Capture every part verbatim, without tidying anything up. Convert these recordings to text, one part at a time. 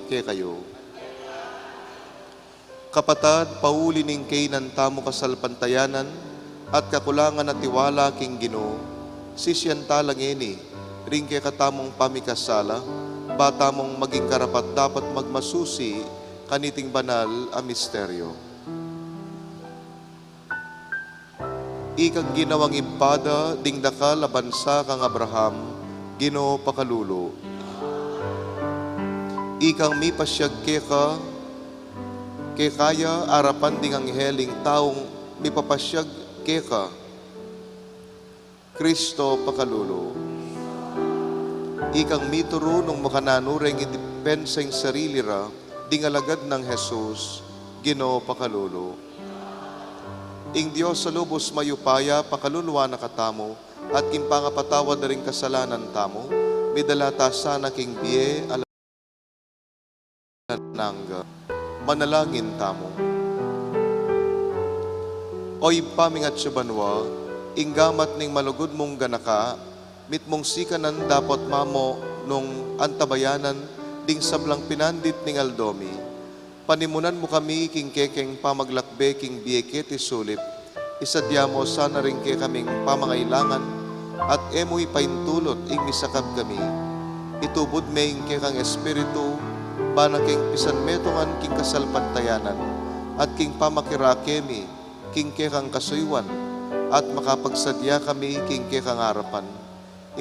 kekayu. Kapatad, pauli ning kainan tamu kasalpantayanan at kakulangan a tiwala king Ginu, sisian tala ngeni ring kekatamung pamikasala, ba tamung maging karapat-dapat magmasusi kaniting banal a misteryo. Ikang ginawang ibpa da ding dakal a bansa kang Abraham, Ginu pakalulu. Ikang mipasyag keka, kekaya arapan ding anghel ing taung mipapasyag keka, Kristo pakalulu. Ikang mituru nung makananu reng idipensa ing sarili ra ding alagad nang Jesus, Ginu pakalulu. Ing Dios a lubus mayupaya pakaluluan na katamu, at king pangapatawad da ring kasalanan tamu, midala ta sana king bie alang angga. Manalangin tamu. O Ibpa ming atsu banua, ing gamat ning malugud mung ganaka, mitmung sikanan dapot mamu nung antabayanan ding sablang pinandit ning aldo mi. Panimunan mu kami king kekeng pamaglakbe king bie keti sulip, isadya mu sana ring kekaming pamangailangan, at e mu ipaintulut ing misakab kami. Itubud me ing kekang Espiritu, bana keng pisanmetungan king kasalpantayanan, at king pamakirake mi king kekang kasuyuan, at makapagsadya kami king kekang arapan.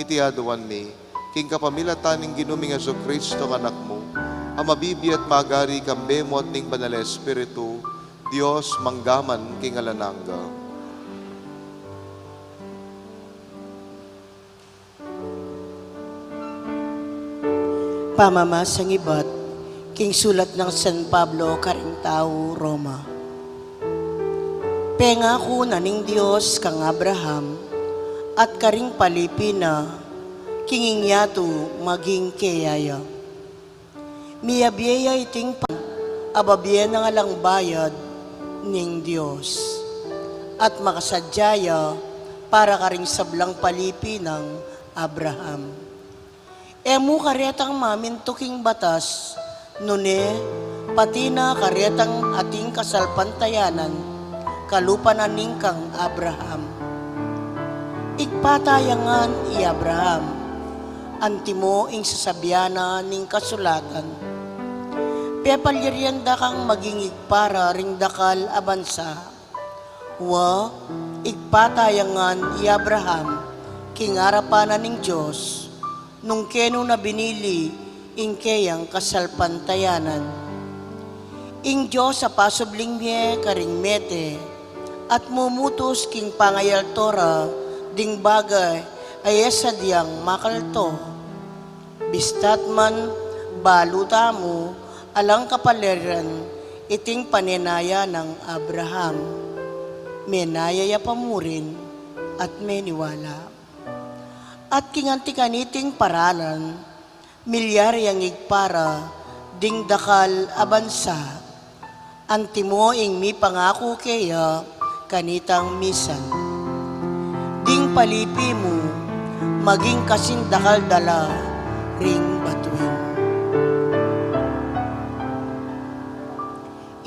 Iti aduan mi, king kapamilatan ning Ginu ming Jesucristo, Anak mu, a mabibie at magari kambe mu at ning Banal a Espiritu, Dios, mangga man king alang angga. Pamamasang ibat king sulat nang San Pablo karing tau Roma. Pengaku na ning Dios kang Abraham at karing palipi na, king ing yatu maging keya ya. Miyabie ya iting pan a babie nang alang bayad ning Dios, at makasadya ya para karing sablang palipi nang Abraham. E mu karetang mamintu king batas, nune pati na karetang ating kasalpantayanan, kalupa na ning kang Abraham. Ibpa taya ngan i Abraham, antimo ing sasabian na ning kasulatan, pepalyarian da kang maging ibpa ra ring dakal a bansa. Wa, ibpa taya ngan i Abraham king arapan na ning Dios, nung kenu na binili ing keyang kasalpantayanan. Ing Dios a pasubling mie karing mete, at mumutus king pangayalto ra ding bagay a e sadyang makalto. Bista't man balu tamu alang kapaliran iting panenaya nang Abraham, menaya ya pa mu rin at meniwala. At king anti kaniting paralan, milyari yang ibpa ra ding dakal a bansa, antimo ing mipangaku keya kanitang misan, ding palipi mu maging kasing dakal da la ring batuin.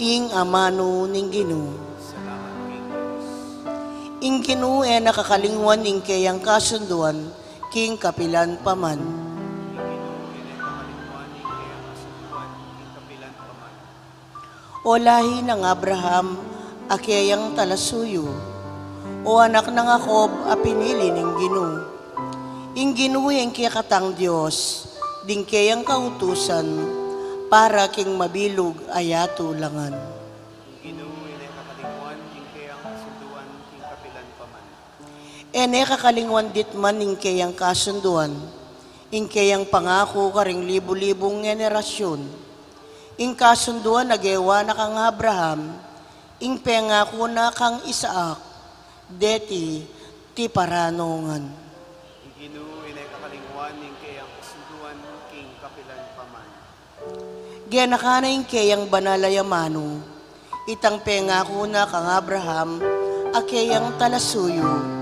Ing amanu ning Ginu. Ing Ginu e na kakalingwan ing keyang kasunduan king kapilan pa man. O lahi nang Abraham a keyang talasuyu, o anak nang Jacob a pinili ning Ginu. Ing Ginu ing kekatang Dios, ding keyang kautusan para king mabilug a yatu la ngan. Ing Ginu e na kakalingwan ing keyang kasunduan king kapilan pa man. E ne kakalingwan ditman ing keyang kasunduan, ing keyang pangaku karing libu-libung generasyun. Ing kasunduan a gewa na kang Abraham, ing pengaku na kang Isaac, deti tiparan no ngan. Ing Ginu e na kakalingwan ing keyang kasunduan king kapilan pa man. Genaka na ing keyang banal a amanu, itang pengaku na kang Abraham a keyang talasuyu.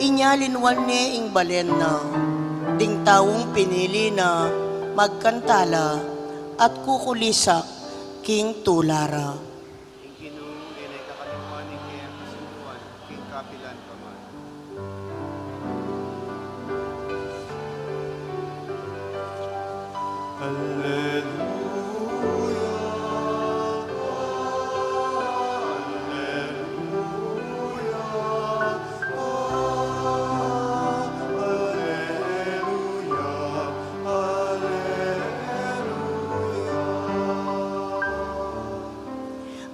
Inya linwal ne ing balen na, ding taung pinili na, magkanta la, at kukulisak king tula ra. Ing Ginu e ne kakalingwan ing kayang kasunduan king kapilan pa man. Alleluia, alleluia, alleluia, alleluia.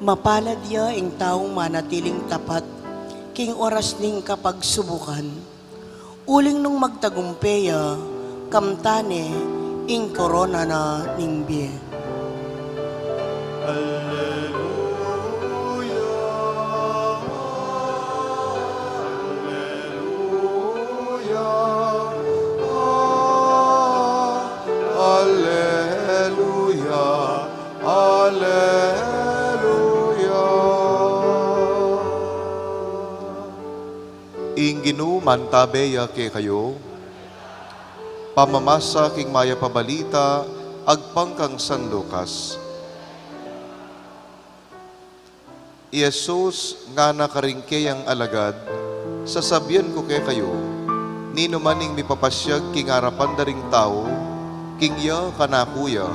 Mapalad ya ing taung manatiling tapat king oras ning kapagsubukan. Uling nung magtagumpe ya, kamtan ne ing korona na ning bie. Alleluia, alleluia, alleluia, alleluia. Ing Ginu mantabe ya kekayu. Pamamasa king Mayap a Balita agpang kang San Lucas. I Jesus ngana karing keyang alagad, "Sasabian ku kekayu, ninuman ing mipapasyag king arapan da ring tau, king iya kanaku ya,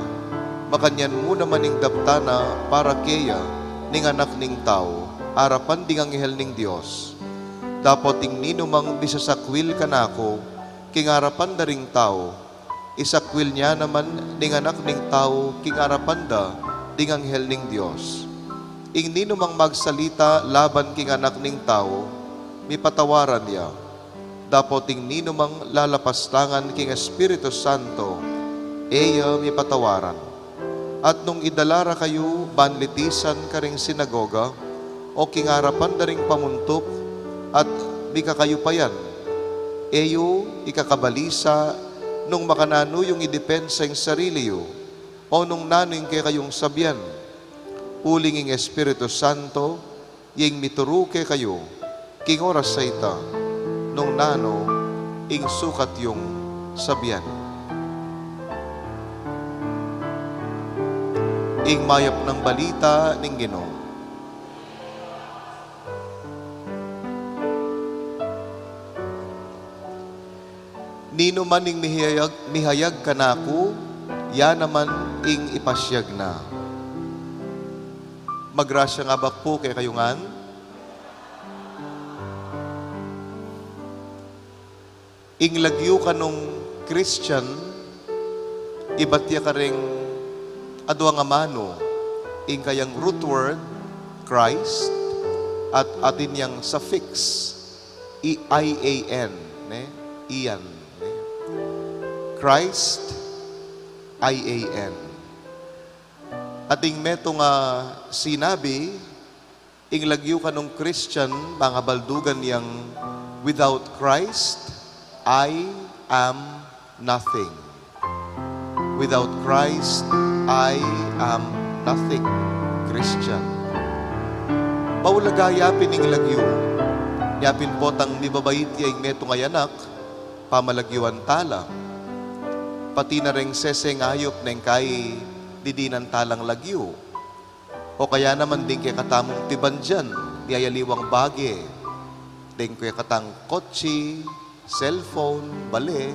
makanyan mu naman ing daptan na para keya ning Anak ning Tau, arapan ding anghel ning Dios." Dapot ing ninumang misasakwil kanaku king arapan da ring tau, isakwil ne naman ning Anak ning Tau king arapan da ding anghel ning Dios. Ing ninumang magsalita laban king Anak ning Tau, mipatawaran ya. Dapot ing ninumang lalapastangan king Espiritu Santo, e ya mipatawaran. At nung idala ra kayu ban litisan karing sinagoga, o king arapan da ring pamuntuk, at mikakayupayan, e yu ikakabalisa nung makananu yung idepensa ing sarili yu, o nung nanu ing kekayung sabian. Uling ing Espiritu Santo, ya ing mituru kekayu king oras a ita, nung nanu ing sukat yung sabian. Ing Mayap nang Balita ning Ginu. Ninuman ing mihayag, mihayag kanaku, ya naman ing ipasyag na. Magrasya ing abak pu kekayu ngan. Ing lagyu kanung Christian, ibat ya karing aduang amanu, ing kayang root word, Christ, at atin yang suffix, I-, I A N, ne? Ian, ne? Christ, I A N. Atin metung a sinabi, ing lagyu kanung Christian, mangabaldugan yang, "Without Christ, I am nothing." Without Christ, I am nothing. Christian. Maulaga ya pin ing lagyu. Nya pin potang mibabait ya ing metung a anak, pamalagyuan tala. Pati na reng seseng ayup neng kai didinan talang lagyu. O kaya naman ding kekatamung pibandian, miyayaliwang bage, deng kekatang kotsi, cellphone, bale,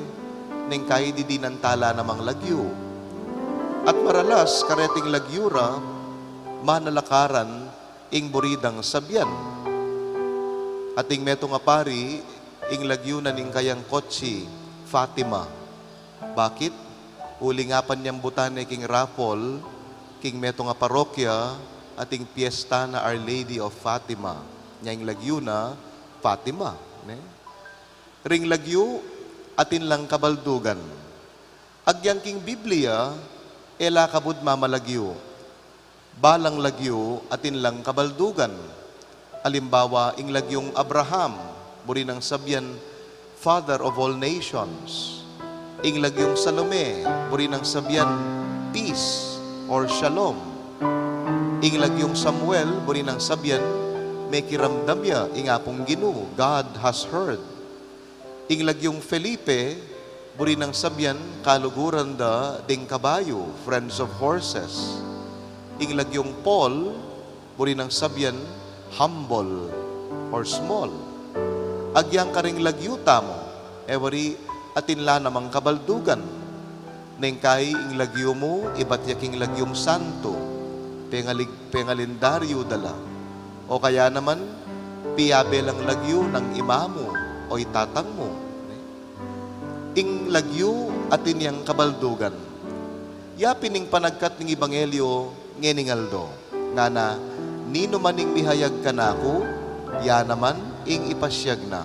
neng kai didinan tala namang lagyu. At maralas, kareting lagyu ra, manalakaran ing buri dang sabian. Atin metung a pari, ing lagyu na ning kayang kotsi, Fatima. Bakit? Uling apan yang butan ne king raffle, king metung a parokya, atin piesta na Our Lady of Fatima. Nya ing lagyu na, Fatima, ne? Ring lagyu, atin lang kabaldugan. Agyang king Biblia, e la kabud mamalagyu. Balang lagyu atin lang kabaldugan. Alimbawa, ing lagyung Abraham, buri nang sabian, Father of all nations. Ing lagyung Salome, buri nang sabian, peace or shalom. Ing lagyung Samuel, buri nang sabian, mekiramdam ya ing Apung Ginu, God has heard. Ing lagyung Felipe, Buri nang sabian, kaluguran da ding kabayu, friends of horses. Ing lagyung Paul, buri nang sabian, humble or small. Agyang karing lagyu tamu, e wari atin la namang kabaldugan. Neng kai ing lagyu mu, ibat ya king lagyung santo, pengalig-, pengalendaryu da la. O kaya naman, piyabe lang lagyu nang ima mu o itatang mu. Ing lagyu atin yang kabaldugan. Ya pin ing panagkat ning ebanghelyo ngening aldo. Ngana, ninu man ing mihayag kanaku, ya naman ing ipasyag na.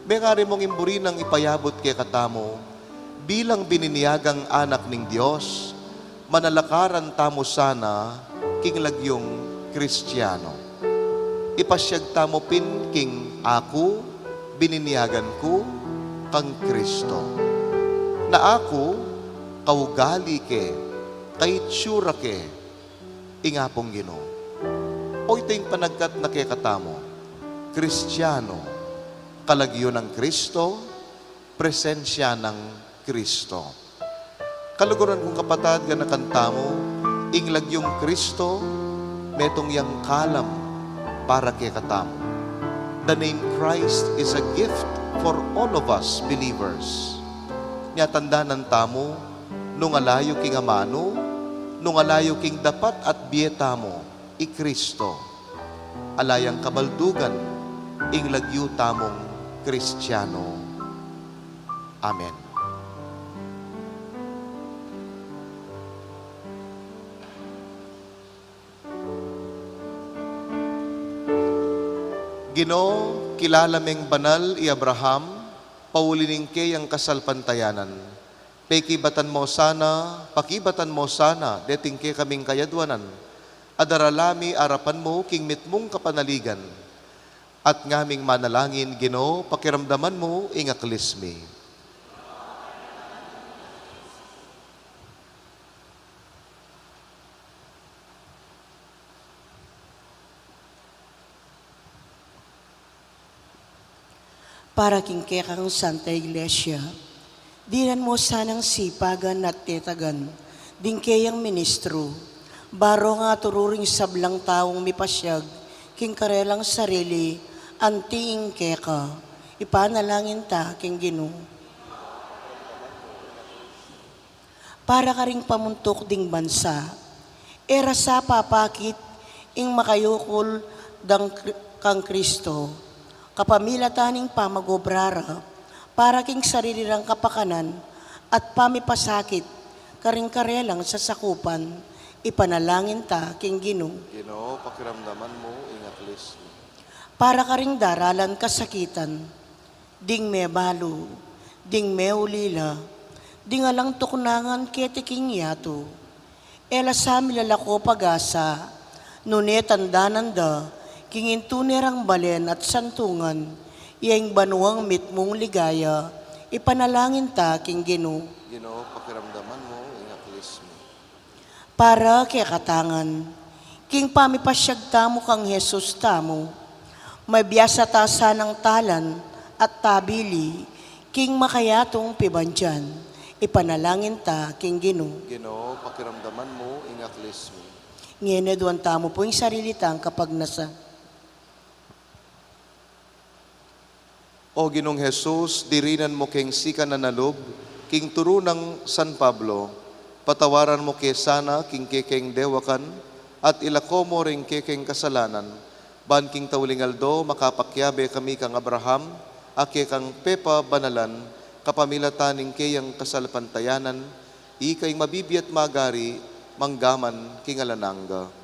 Mengari mung ing buri nang ipayabut kekatamu, bilang bininyagang anak ning Dios, manalakaran tamu sana king lagyung Kristiano. Ipasyag tamu pin king aku, bininyagan ku kang Kristo. Na aku, kaugali ke, kaitsura ke, ing Apung Ginu. O ita ing panagkat na kekatamu, Kristiano, kalagyu nang Kristo, presensya nang Kristo. Kaluguran kung kapatad, ganakan tamu, ing lagyung Kristo, metung yang kalam para kekatamu. The name Christ is a gift for all of us believers. Nya tandanan tamu, nung ala yu king amanu, nung ala yu king dapat at bie tamu, i Kristo. Ala yang kabaldugan, ing lagyu tamung Kristiano. Amen. Ginu, kilala meng banal i Abraham, pauli ning keyang kasalpantayanan. Pekibatan mu sana, pakibatan mu sana, deting kekaming kayadwanan. Adarala mi arapan mu king mitmung kapanaligan. At ngaming manalangin, Ginu, pakiramdaman mu ing aklis mi. Para king kekang Santa Iglesia, dinan mu sanang sipagan at tetagan ding keyang ministru, ba rong aturu ring sablang taung mipasyag king karelang sarili anti ing keka. Ipanalangin ta king Ginu. Para karing pamuntuk ding bansa, e ra sa papakit ing makayukul dang Kri-, kang Kristo, kapamilatan ning pamagobra ra, para king sarili rang kapakanan at pamipasakit karing karelang sasakupan, ipanalangin ta king Ginu. Ginu, pakiramdaman mu ing aklis mi. Para karing daralan kasakitan, ding mebalu, ding meulila, ding alang tuknangan keti king yatu. E la sa milalako pag-asa, nune tandanan da king intune rang balen at santungan, ya ing banuang mitmung ligaya, ipanalangin ta king Ginu. Ginu, pakiramdaman mu ing aklis mi. Para kekatang ngan, king pamipasyag tamu kang Jesus tamu, mabiasa ta sanang talan at tabili king makayatung pibandian, ipanalangin ta king Ginu. Ginu, pakiramdaman mu ing aklis mi. Ngeni aduan tamu pu ing sarili tang kapagnasan. O Ginung Jesus, dirinan mu keng sikanan a lub king turu nang San Pablo, patawaran mu ke sana king kekeng dewakan at ilako mu ring kekeng kasalanan, ban king tauling aldo makapakiabe kami kang Abraham a kekang pepabanalan kapamilatan ning keyang kasalpantayanan, ika ing mabibie at magari manggaman king alang angga.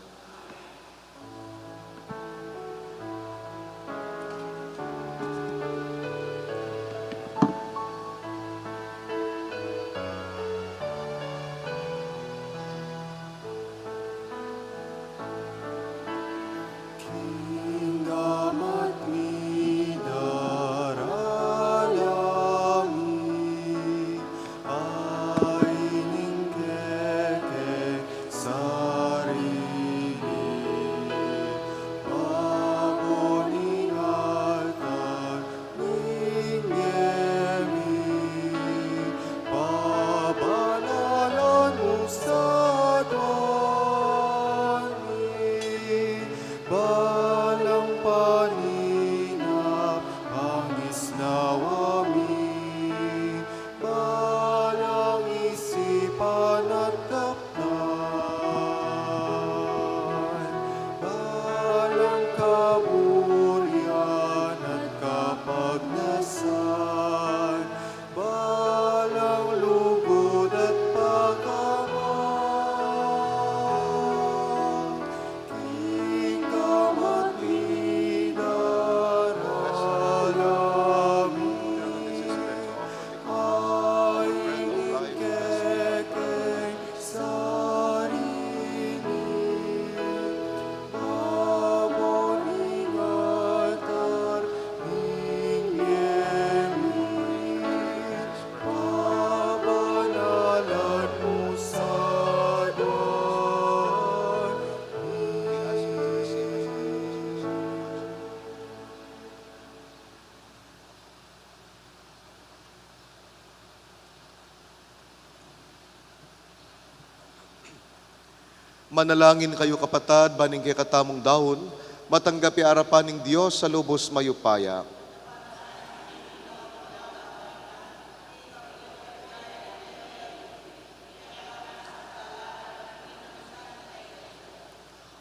Manalangin kayu, kapatad, ban ing kekatamung daun matanggap ya arapan ning Dios a lubus mayupaya.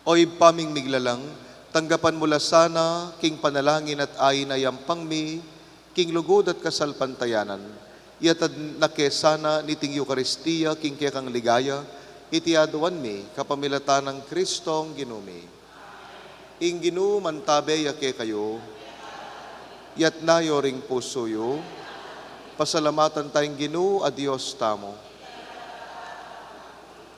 O Ibpa ming miglalang, tanggapan mu la sana king panalangin at ain a yampang mi king lugud at kasalpantayanan. Iatad na ke sana niting Eukaristia king kekang ligaya, iti aduan mi kapamilatan nang Kristong Ginu mi. Ing Ginu mantabe ya kekayu. Itas yu ring pusu yu. Pasalamatan ta ing Ginu a Dios tamu.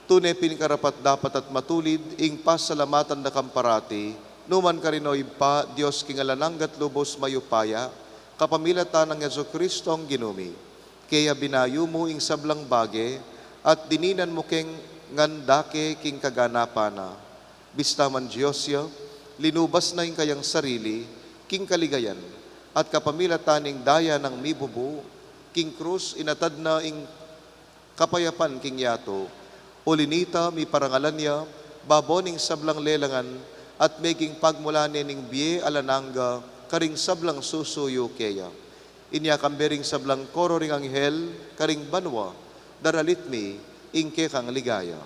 Tune pin karapat-dapat at matulid ing pasalamatan da kang parati, numan karin, O Ibpa, Dios king alang angga at lubus mayupaya, kapamilatan nang Jesucristong Ginu mi. Kaya binayu mu ing sablang bage, at dininan mu keng ngan dake king kaganapan na. Bista man Dios ya, linubas na ing kayang sarili king kaligayan, at kapamilatan ning daya nang mibubu king krus, inatad na ing kapayapan king yatu. Uli nita, miparangalan ya babo ning sablang lelangan, at meging pagmulan ne ning bie alang angga karing sablang susuyu keya. Inya kambe ring sablang koro ring anghel karing banua, daralit mi ing kekang ligaya.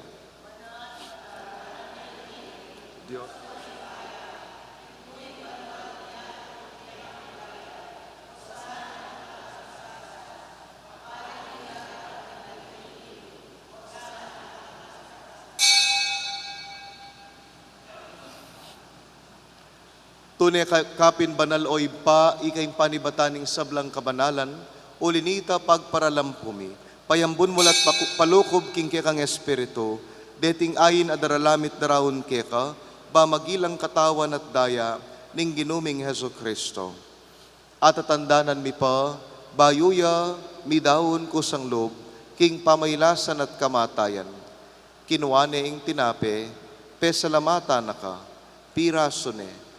Tune ka, ka pin banal, O Ibpa, ika ing panibatan ning sablang kabanalan, uli nita pagparalampu mi. Payambun mu la't paku-, palukub king kekang Espiritu deting ain a daralamit daraun keka, ba magilang katawan at daya ning Ginu ming Jesucristo. Atatandanan mi pa, bayu ya midaun kusang lub king pamailasan at kamatayan, kinua ne ing tinape, pesalamatan na ka, pirasu ne,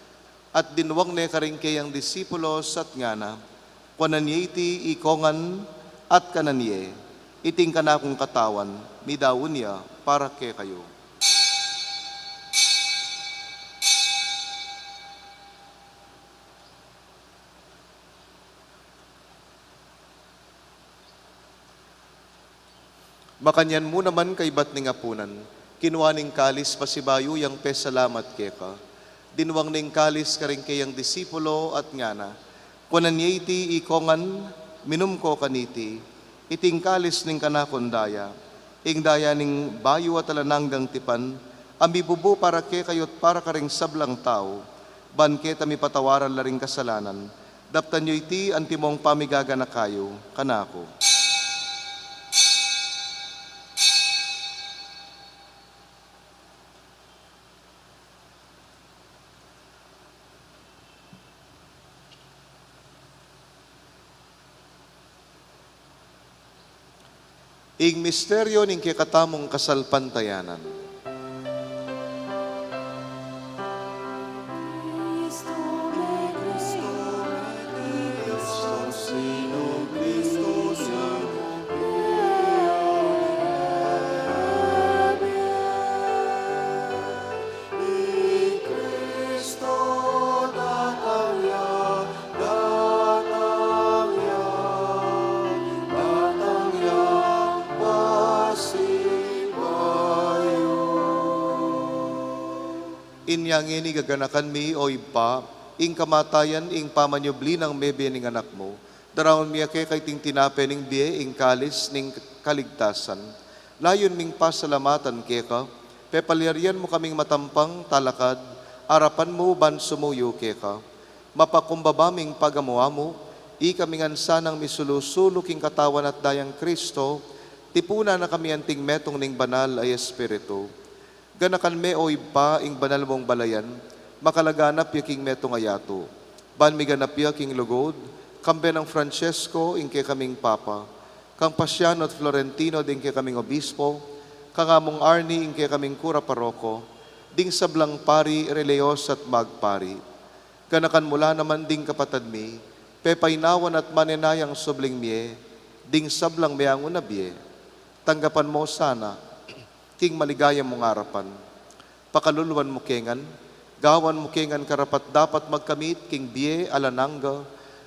at dinwang ne karing keyang disipulos at ngana: Kuanan ye iti ikongan at kanan ye, iti ing kanakung katawan, midaun ya para kekayu. Makanyan mu naman kaybat ning apunan, kinua ne ing kalis pasibayu yang pesalamat keka, dinwang ne ing kalis karing keyang disipulo at ngana: Kuanan ye iti ikongan, minum ko kaniti, iti ing kalis ning kanakung daya, ing daya ning bayu at alang anggang tipan, a mibubu para kekayu at para karing sablang tau, ban keta mipatawaran la ring kasalanan. Daptan yu iti antimong pamigaganaka yu kanaku. Ing misteryo ning kekatamung kasalpantayanan. I Kristo datang ya, datang ya, datang ya pasibayu. Inya ngeni gaganakan mi, O Ibpa, ing kamatayan, ing pamanyubli nang mebie ning Anak mu, daraun mi ya keka iting tinape ning bie, ing kalis ning kaligtasan. Layun ming pasalamatan keka, pepalyarian mu kaming matampang talakad arapan mu ban sumuyu keka. Mapakumbaba ming pagamu-amu, ikami ngan sanang misulu-sulu king katawan at dayang Kristo, tipunan na kami anting metung ning Banal a Espiritu. Ganakan me, O Ibpa, ing banal mung balayan, makalaganap ya king metung a yatu. Ban miganap ya king lugud, kambe nang Francesco, ing kekaming Papa, kang Pasiano at Florentino, ding kekaming obispo, kang Among Arnie, ing kekaming kura paroko, ding sablang pari, reliyos at magpari. Ganakan mu la naman ding kapatad mi, pepainawan at manenayang subling mie, ding sablang meangu na bie. Tanggapan mu sana, king maligaya mung arapan, Pakaluluan mu ke ngan, gawan mu ke ngan karapat-dapat magkamit king bie alang angga,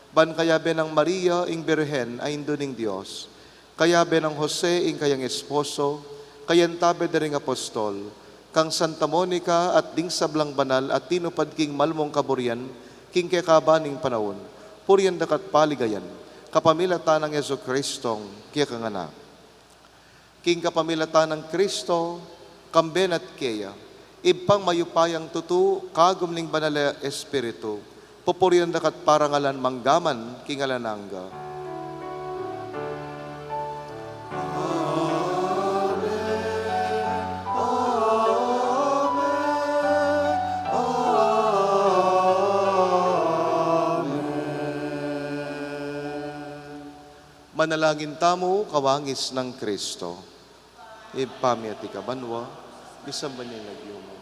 ban kayabe nang Maria, ing Birhen a Indu ning Dios, kayabe nang Jose, ing kayang esposo, kayang tabe da ring apostol, kang Santa Monica at ding sablang banal a tinupad king mal mung kaburian, king kekaba ning panaun, purian da ka at paligayan, kapamilatan nang Jesucristong kekang Anak. King kapamilatan nang Kristo, kambe na at keya, Ibpang mayupayang tutu, kagum ning Banal a Espiritu, pupurian da ka at parangalan manggaman king alang angga. Manalangin tamu, kawangis nang Kristo. Ibpa mi, atiu ka banua, misamban ya ing lagyu mu.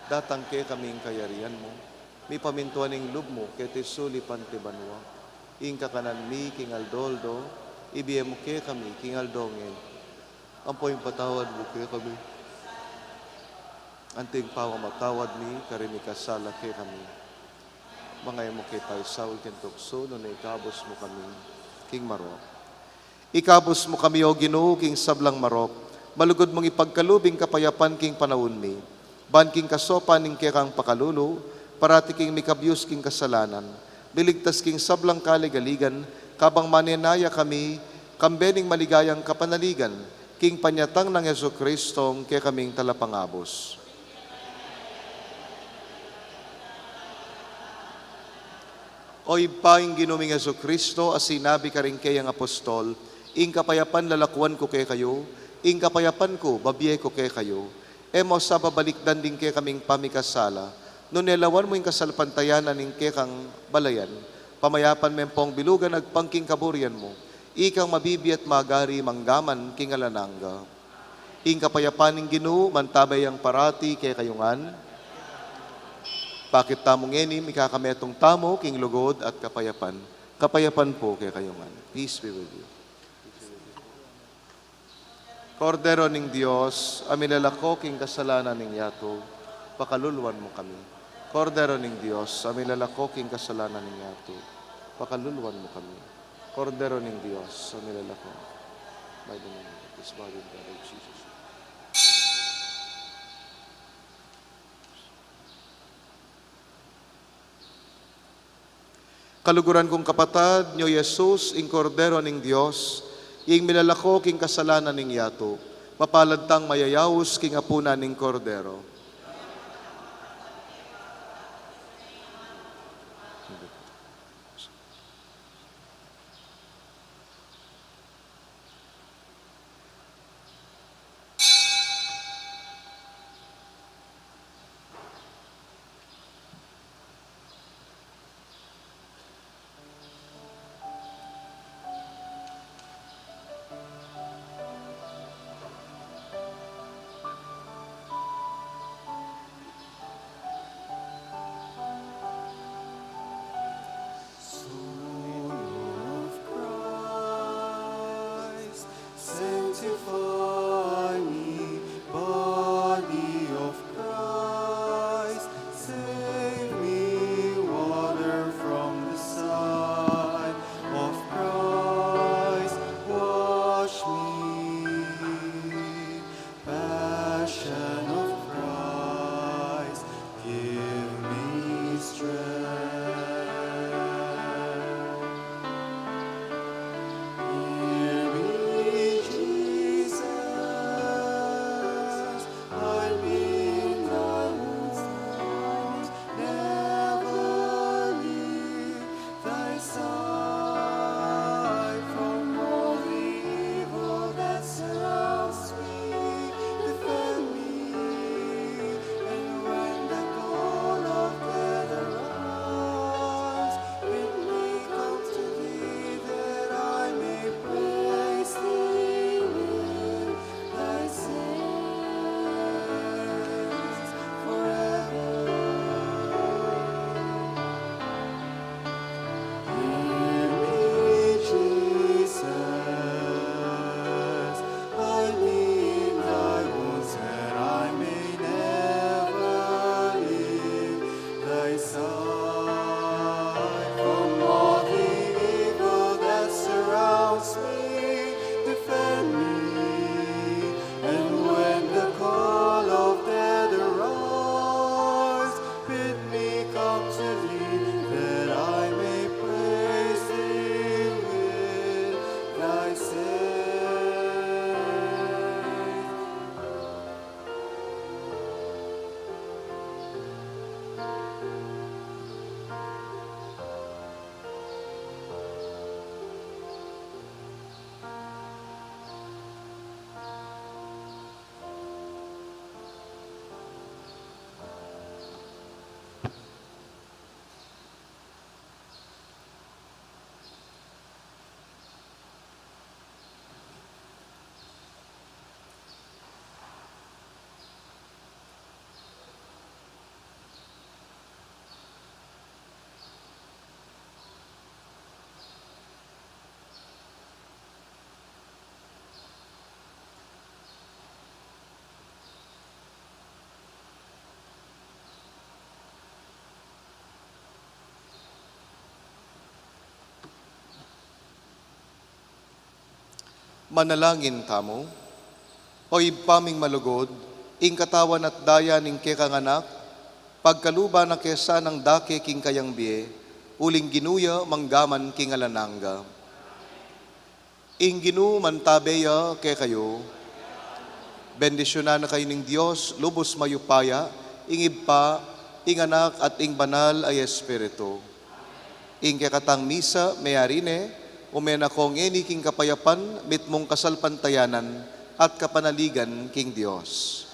Datang kekami ing kayarian mu. Mipamintuan ing lub mu keti sulip anti banua. Ing kakanan mi king aldo-aldo, ibie mu kekami king aldo ngeni. Ampo ipatawad mu kekami anti ing pamamatawad mi karing mikasala kekami. Manga e mu ke paisaul king tuksu, nune ikabus mu kami king marok. Ikabus mu kami, O Ginu, king sablang marok, malugud mung ipagkalub ing kapayapan king panaun mi. Ban king kasopan ning kekang pakalulu, parati kaming mikabius king kasalanan, miligtas king sablang kaligaligan, kabang manenaya kami, kambe ning maligayang kapanaligan, king panyatang nang Jesucristong kekaming Talapangabus. O Ibpa, ing Ginu ming Jesucristo, a sinabi karing keyang apostol, ing kapayapan lalakuan ku kekayu, ing kapayapan ku babie ku kekayu. E mu sa babalikdan ding kekaming pamikasala, nune lawan mu ing kasalpantayanan ning kekang balayan, pamayapan me pong bilugan agpang king kaburian mu, ikang mabibie at magari manggaman king alang angga. Ing kapayapan ning Ginu, mantabe yang parati kekayu ngan. Pakit tamu ngeni, mikakametung tamu king lugud at kapayapan. Kapayapan pu kekayu ngan. Peace be with you. Kordero ning Dios, a milalako king kasalanan ning yatu, pakaluluan mu kami. Kordero ning Dios, a milalako king kasalanan ning yatu, pakaluluan mu kami. Kordero ning Dios, a milalako. By the name of this body and blood of Jesus. Kaluguran kung kapatad, nyo Jesus, ing Kordero ning Dios, ing milalako king kasalanan ning yatu, mapalad tang mayayaus king apunan ning Kordero. Manalangin tamu. O Ibpa ming malugud, ing katawan at daya ning kekang Anak, pagkaluban na ke sanang dake king kayang bie, uling Ginu ya manggaman king alang angga. Ing Ginu mantabe ya kekayu. Bendisyunan na kayu ning Dios, lubus mayupaya, ing Ibpa, ing Anak, at ing Banal a Espiritu. Ing kekatang misa meyari ne, ume na ko ngeni king kapayapan, mitmung kasalpantayanan at kapanaligan king Dios.